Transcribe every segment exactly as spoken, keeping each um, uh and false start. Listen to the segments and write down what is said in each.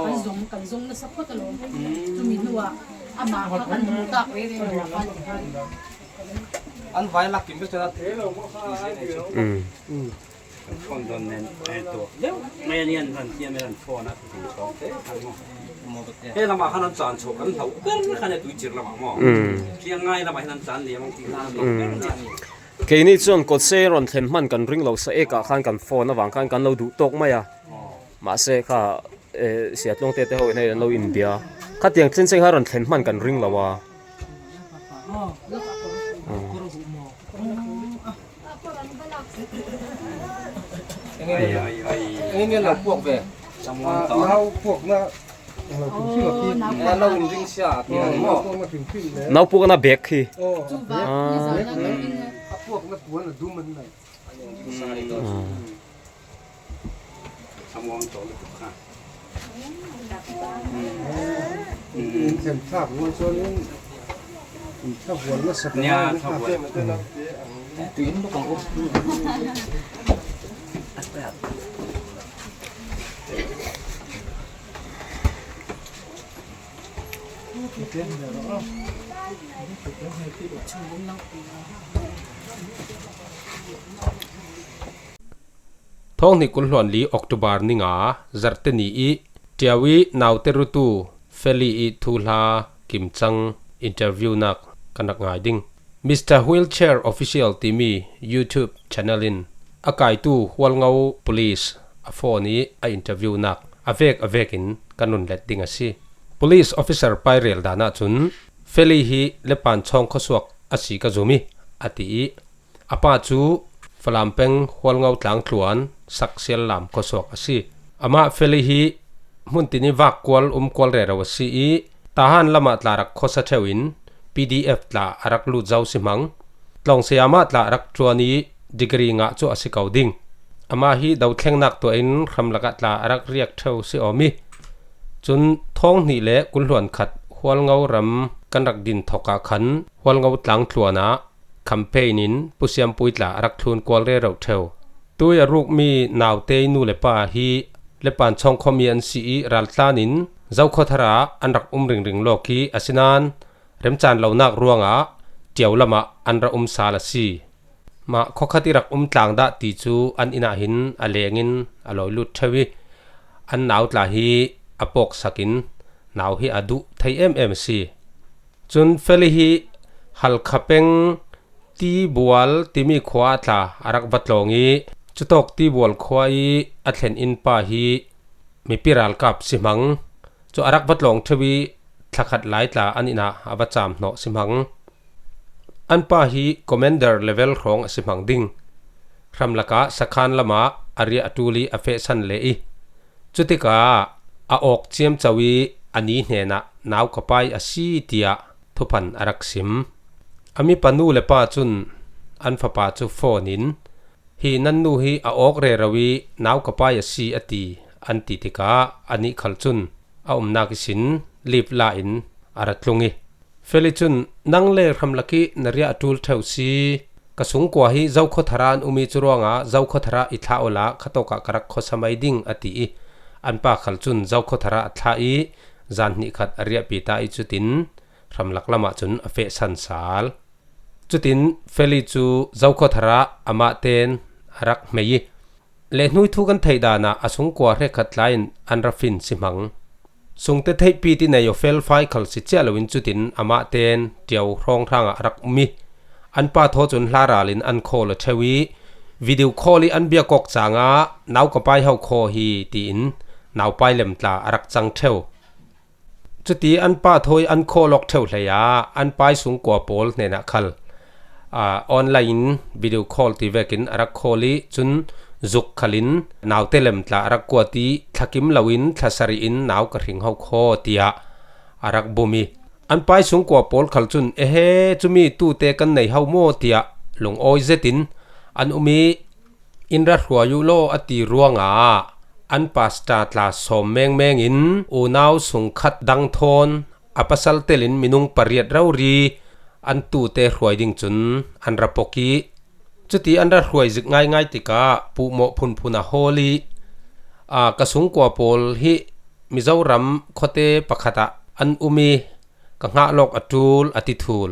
Kan zong, kan zong nasa phot a lo. Tumi hnuah amah kha kan hmu tak reng reng a kan ti khan. An vai lak kim bek chuan a thei lo maw kha. Mm. Phone dawn nen, eh, tu. Deuh mai a ni an ran tiam, an phone a, tu sawm te khan maw. He lamah khan an chan chho kan hlauh ber khan e, tui chir lamah maw. Mm. Thiang ngai lamah hian an chan liam ang tih khan an hlauh ber khan. Keini chuan kawtsei rawn thlen hman kan ring lo sa ekah khan kan phone avang khan kan lo duh tawk mai a. Mahse kha, eh, Sia Tluangte te ho in hei an lo inbia. Khatiang chen chen kha rawn thlen hman kan ring lo a. Eng nge lo puak ve? Nau puakna. Nau puakna bag khi. A puakna puan a dum an nei. Thlamuang tawh lutuk kha. Thlen thlak rual chuan in, in thlavuan nasat nia, thlavuan. Tuin luk ang u. Thawng hnih kul hluan li October ninga Zarte ni i Tiau i naute rutu Feli i thuhla kimchang interview nak kan rak ngai ding. Mister Wheelchair Official timi YouTube channel in a kaitu Hualngo Police a phone i a interview nak a vek a vekin kan rawn let ding a si. Police officer pairel danah chun Feli hi Lepanchhawng khawsuak a si ka zum i a ti i, a pa chu Falam peng Hualngo tlang tluan Saksial lam khawsuak a si. Amah Feli hi hmun tin i vak kual um kual rero a si i, Tahan lamah tla rak khawsa theuhin P D F tla a rak lut zo si hmang. Tlawngsiamah tla a rak ṭuan i degree ngah chu a si ko ding. Amah hi do thleng nak tuahin hram lakah tla a rak riak theu si awm i, chun thawng hnih leh kul hluan khat Hualngo ram kan rak din thawkah khan Hualngo tlang tluanah campaign in Pu Siampui tla a rak thlun kual rero theu. Tui a ruk mi nautei nu le pa hi Lepanchhawng khaw mi an si i, raltlanin Zokhawthara an rak um ringring lawk i, asinan remchan lo nak ruangah Tiau lamah an ra um sal a si. Mah khawkhat i rak um tlang dah ti chu an inah hin a lengin a lawi lut theu i, an nau tla hi a pawksakin nau hi a duh thei em em a si. Chun Feli hi Halkha peng Tibual timi khua a tla a rak va tlawng i, chutawk Tibual khua i a thlen in pa hi mipi ralkap si hmang. Chu a rak va tlawng theu i, thla khat lai tla an inah a va cham hnawh si hmang. An pa hi commander level hrawng a si hmang ding. Hram lakah sakhan lamah a riah a tul i a fehsan leh i, chutikah a awk chiam chau i a ni hnenah nau ka pai a si tiah thuphan a rak sim. A mipa nu le pa chun an fapa chu phone in, "Hi nan nu hi a awk rero i nau ka pai a si," a ti, an ti tikah anih khal chun a umnak ihsin leave la in a ra tlung i, Feli chun, "Nang le hram lak i na riah a tul theu si. Ka sungkua hi Zokhawthara an um i, churuangah Zokhawthara i thlah awla khatawkah ka rak khawsa mai ding," a ti i, an pa khal chun Zokhawthara a thlah i, zan hnih khat a riahpi ta i, chutin hram lak lamah chun a fehsan sal. Chutin Feli chu Zokhawthara amah ten a rak hmei i, lehnuai thu kan theih danah a sungkua hrekkhat tlaiin an ra fin si hmang. Sungte theihpi ti nei aw fel fai khal si chiah loin chutin amah ten Tiau hrawnghrangah a rak um i, An pa thaw cun hla ralin an call a ṭheu i video call i an biak awk cangah nau ka pai ho khaw hi tiin nau pai lem tla a rak cang ṭheu. Cuti an pa thawi an call awk ṭheu hlei ah an pai sungkua pawl hnenah khal, aa, online in video call ti vekin a rak call i cun zuk khalin naute lem tla a rak kuat i thlakim loin thlasarih in nau ka hring ho khaw tiah a rak bum i an pai sungkua pawl khal cun, "Ehe, cumi tute kan nei ho maw?" tiah lungawi zetin an um i, "In ra hruai uh law," a ti ruangah an pastor tla sawm mengmeng in unau sungkhat dang thawn a pasal telin minung pariat rori an tute hruai ding cun an ra pok i, cuti an ra hruai zik ngaingai tikah puhmawh phunphun a hawl i, aa, ka sungkua pawl hi Mizoram khuate pakhat ah an um i, ka hngah lawk a ṭul, a ti thul.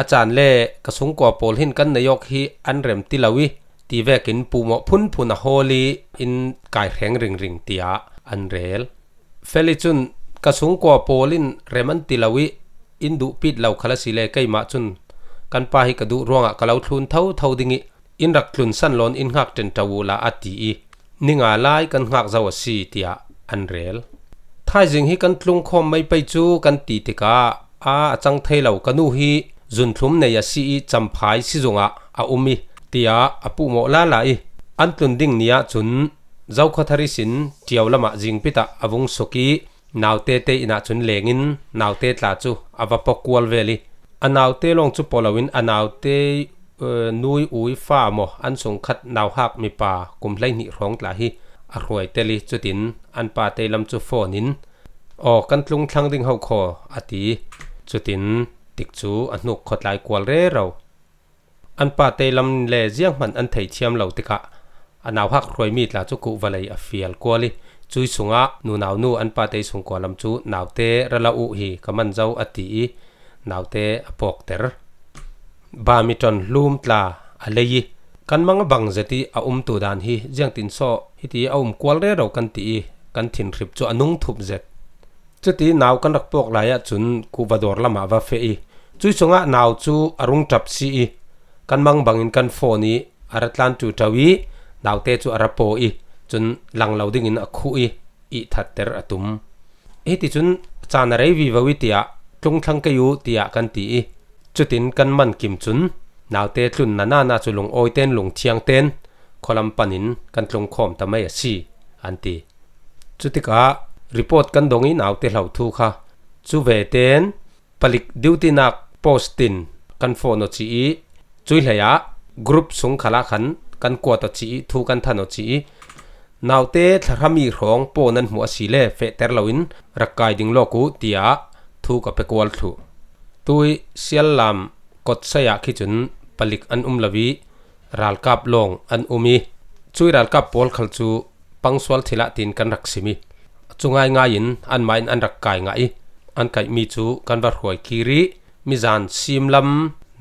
A caan le ka sungkua pawl hin kan nei awk hi an rem ti lo i, ti vekin puhmawh phunphun a hawl i in kai hreng ringring tiah an rel. Feli cun, "Ka sungkua pawl in rem an ti lo i in duhpit lo khal a si le keimah cun kan pa hi ka duh ruangah ka lo thlun thotho ding i in rak tlunsan lawn in hngak ṭenṭo uhla," a ti i, "Ni nga lai kan hngak zo a si," tiah an rel. Thaizing hi kan tlungkhawm mai pei cu kan ti tikah, "A, a cang thei lo, ka nu hi zunthlum nei a si i Champhai sizung ah a um i," tiah a puhmawh lala i an tlun ding ni ahcun Zokhawthar ihsin Ṭio lamah zingpit ah a vung suk i naute te inn ah cun lengin naute tla cu a va pok kual vel i a naute lawng cu pawh loin a naute, eh, nui ui fa maw an sungkhat nauhak mipa kum hleihnih hrawng tla hi a hruai tel i cutin an pa te lam cu phone in, "Aw, kan tlung thlang ding ho khaw," a ti. Cutin tikcu a hnuk khawtlai kual rero. An pa te lam le zianghman an thei thiam lo tikah a nauhak hruaimi tla cu kuh vawlei a fial kual i cui sungah nunau nu an pa te sungkua lam cu naute ra lo uh hi ka man zo a ti i naute a pawkter. Bamiton hlum tla a lei i kan mang a bang zet i a umtu dan hi ziangtin saw hiti a um kual rero kan ti i kan thinhrip cu a nung thup zet. Cuti nau kan rak pawk lai ahcun kuhva dawr lamah va feh i cui sungah nau cu a rung ṭap si i kan mang bangin kan phone i a ra tlan ṭuṭo i naute cu a ra paw i cun lang lo dingin a khuh i ihthatter a tum. Hiti cun, "Caan a rei vivo i tiah tlung thlang kei uh," tiah kan ti i cutin kan man kim cun naute tlun nanana cu lungawi ten lungthiang ten khualam panin kan tlungkhawm ta mai a si, an ti. Cutikah report kan dong i naute hlo thu kha cu ve ten palik duty nak post in kan phone aw ci i cui hlei ah group sung khalah khan kan kuat aw ci i thu kan than aw ci i naute thlarami hrawng paw nan hmuh a si le fehter loin rak kai ding lawk uh tiah thu ka pe kual thluh. Tui siallam kotsai ah khi cun palik an um lo i ralkap lawng an um i cui ralkap pawl khal cu pangsual thil ah tin kan rak sim i cu ngaingai in anmah in an rak kai ngah i an kaihmi cu kan va hruai kir i mizan simlam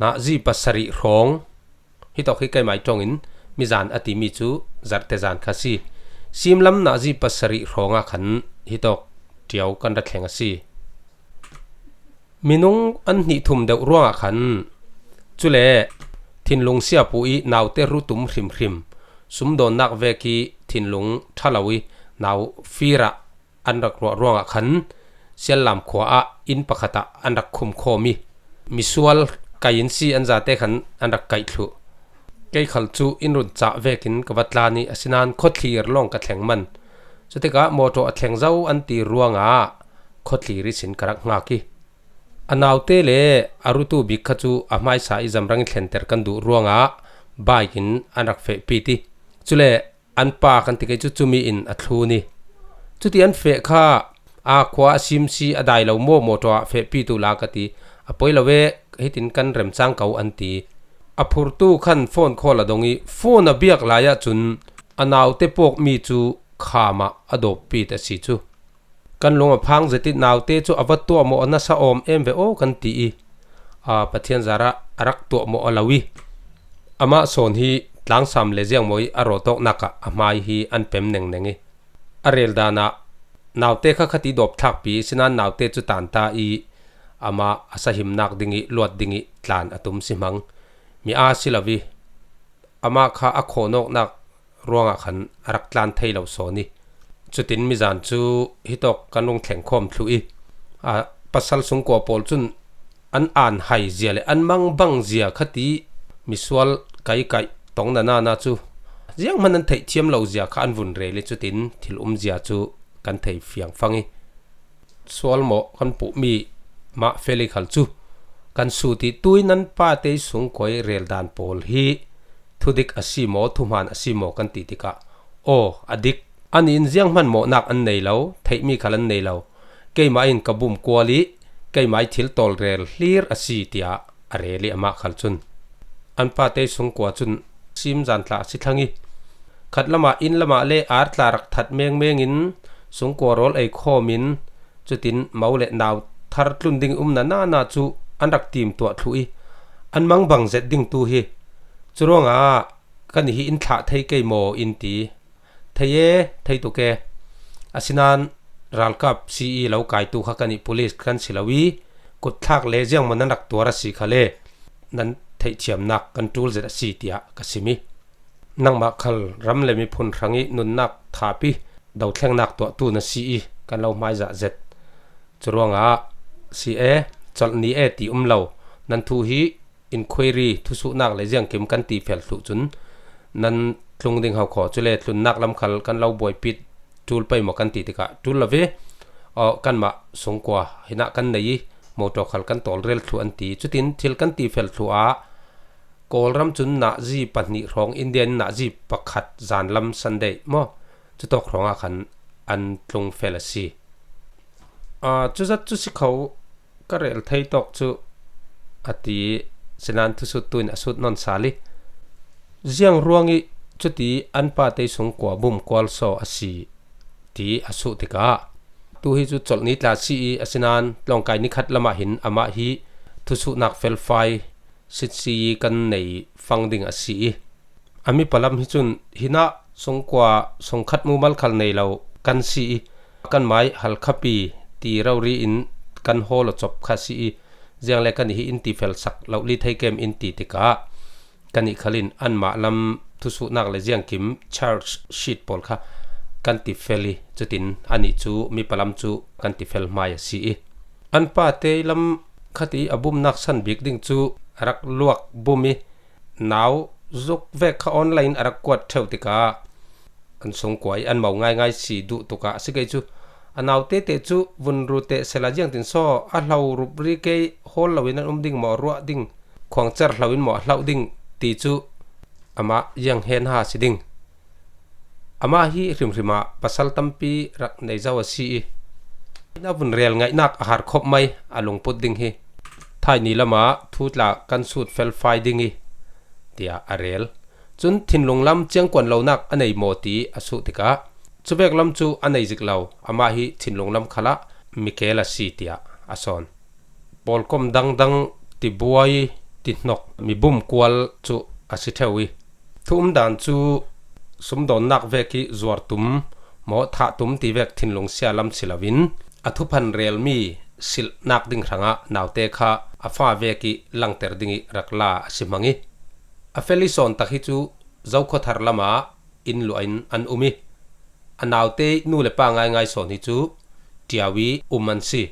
nazi pasarih hrawng, hitawk hi keimai ṭawngin mizan a timi cu zarhte zan kha si. Simlam nazi pasarih hrawngah khan hitawk ṭio kan ra thleng a si. Minung an hnih thum deuh ruangah khan cule thinlung siapu i naute ru tum hrimhrim, sumdawnnak vek i thinlung ṭha lo i nau fir ah an rak ruah ruangah khan Siallam khua ah inn pakhat ah an rak khumkhawm i misual kai in si an zate khan an rak kaih thluh. Kei khal cu inn run cah vekin ka va tlan i asinain khuathlir lawng ka thleng man. Cutikah mawṭaw a thleng zo an ti ruangah khuathlir ihsin ka rak hngak i a naute le a rutu bik kha cu a hmaisa i zamrang i thlenter kan duh ruangah bike in an rak fehpit i cule an pa kan ti kei cu cumi in a thlun i cuti an feh kha, "A khua a sim si a dai lo maw, mawṭaw ah fehpit uhla," ka ti. "A poi lo ve, hitin kan remcang ko," an ti. A phurtu khan phone call a dong i phone a biak lai ahcun a naute pawkmi cu kham ah a dawppit a si cu. Kan lung a phang zet i naute cu a va tuahmawh a nasa awm em ve aw kan ti i, aa, Pathian zarah a rak tuahmawh a lo i amah sawn hi tlangsam le ziangmawi a rawtawknak ah a hmai hi an pem nengneng i a rel dan ah naute kha khati dawp thlakpi sinain naute cu tanta i amah a sahimnak ding i luat ding i tlan a tum si hmang. mi a si lo i, amah kha a khawhnawknak ruangah khan a rak tlan thei lo sawn i, cutin mizan cu hitawk kan rung thleng khawm thluh i, a, pasal sungkua pawl cun an aan hai zia le an mangbang zia kha ti misual kaikaih tong nanana cu zianghman an theihthiam lo zia kha an vun rel i, cutin thil um zia cu kan thei fiangfang i, sualmawh kan puhmi mah Feli khal cu kan sut i, tuin an pate sungkuai rel dan pawl hi thudik a si maw, thuhmaan a si maw kan ti tikah, aw, a dik. Anih in zianghman mawhnak an nei lo, theihmi khal an nei lo. Keimah in ka bum kual i, keimah i thil tawlrel hlir a si, tiah a rel i, amah khal cun an pate sungkua cun sim zan tla a si thlang i, khat lamah inn lamah le ar tla rak that mengmeng in sungkua rawl ei khawm in, cutin mo le nau thar tlun ding i um nanana cu an rak tim tuah thluh i, an mangbang zet ding tu hi. Curuangah, "Kan i hi in thlah thei kei maw?" in ti. "Thei e, thei tuk e. Asinain ralkap si i lo kaitu kha kan i, police kan si lo i, kutthlak le ziangmaw nan rak tuar a si kha le, nan theihthiamnak kan ṭul zet a si," tiah ka sim i, nangmah khal ram le miphun hrang i nunnak thap i dothlengnak tuahtu na si i kan lo hmaizah zet. Curuangah, "Si e, colh ni e," ti um lo. Nan thu hi inquiry, thusuhnak le ziangkim kan ti fel thluh cun nan tlung ding hau khaw, cule tlunnak lam khal kan lo buaipit, ṭul pei maw kan ti tikah, "Ṭul lo ve, aw, kanmah sungkua hinah kan nei i, motor khal kan tawlrel thluh," an ti. Cutin thil kan ti fel thluh ah Kawlram cun nazi pahnih hrawng, India in nazi pakhat zanlam Sunday maw, cutawk hrawngah khan an tlung fel a si. Aa, cuzat cu si kho, ka rel thei tawk cu, a ti. Sinan thusuttu in a sut nawn sal i, ziang ruang i cuti an pate sungkua bum kual saw a si, ti a suh tikah, tu hi cu colh ni tla si i, asinan tlawngkai ni khat lamah hin amah hi thusuhnak felfai sitsi kan nei fang ding a si i, a mipa lam hi cun, "Hinah sungkua sungkhat mumal khal nei lo kan si i, kanmai halkhapi ti rori in kan hawl aw cop kha si i, ziang le kan i hi in ti fel sak lo li thei kem," in ti tikah, kan i khal in anmah lam thusuhnak le ziangkim charge sheet pawl kha kan ti fel i, cutin anih cu mipa lam cu kan ti fel hmai a si i, an pate lam khati a bumnak san bik ding cu a rak luak bum i, nau zuk vek kha online a rak kuat ṭheu tikah an sungkua i an mo ngaingai si duh tukah a si kei cu, a nau tete cu vun ru teh sela ziangtin saw a hlo rup ri kei, hawl loin an um ding maw, ruah ding, khuangcer hlo in maw a hloh ding ti cu amah ziang hen ha si ding. Amah hi hrimhrim ah pasal tampi rak nei zo a si i, a vun rel ngaihnak a har khop mai, a lungput ding hi. Thaini lamah thu tla kan sut felfai ding i, tiah a rel. Cun thinlung lam ciangkuan lonak a nei maw ti a suh tikah, cuvek lam cu a nei zik lo, amah hi thinlung lam khalah mikel a si, tiah a sawn. Pawlkom dangdang tibuai, tihnok, mibum kual cu a si ṭheu i, thu um dan cu sumdawnnak vek i zuartum maw, thahtum ti vek thinlung sia lam si loin, a thuphan relmi silhnak ding hrangah naute kha a fa vek i langter ding i rak la a si hmang i, a fel i sawn tak hi cu Zokhua Thar lamah inn luah in an um i, a naute nu le pa ngaingai sawn hi cu Tiau i um an si.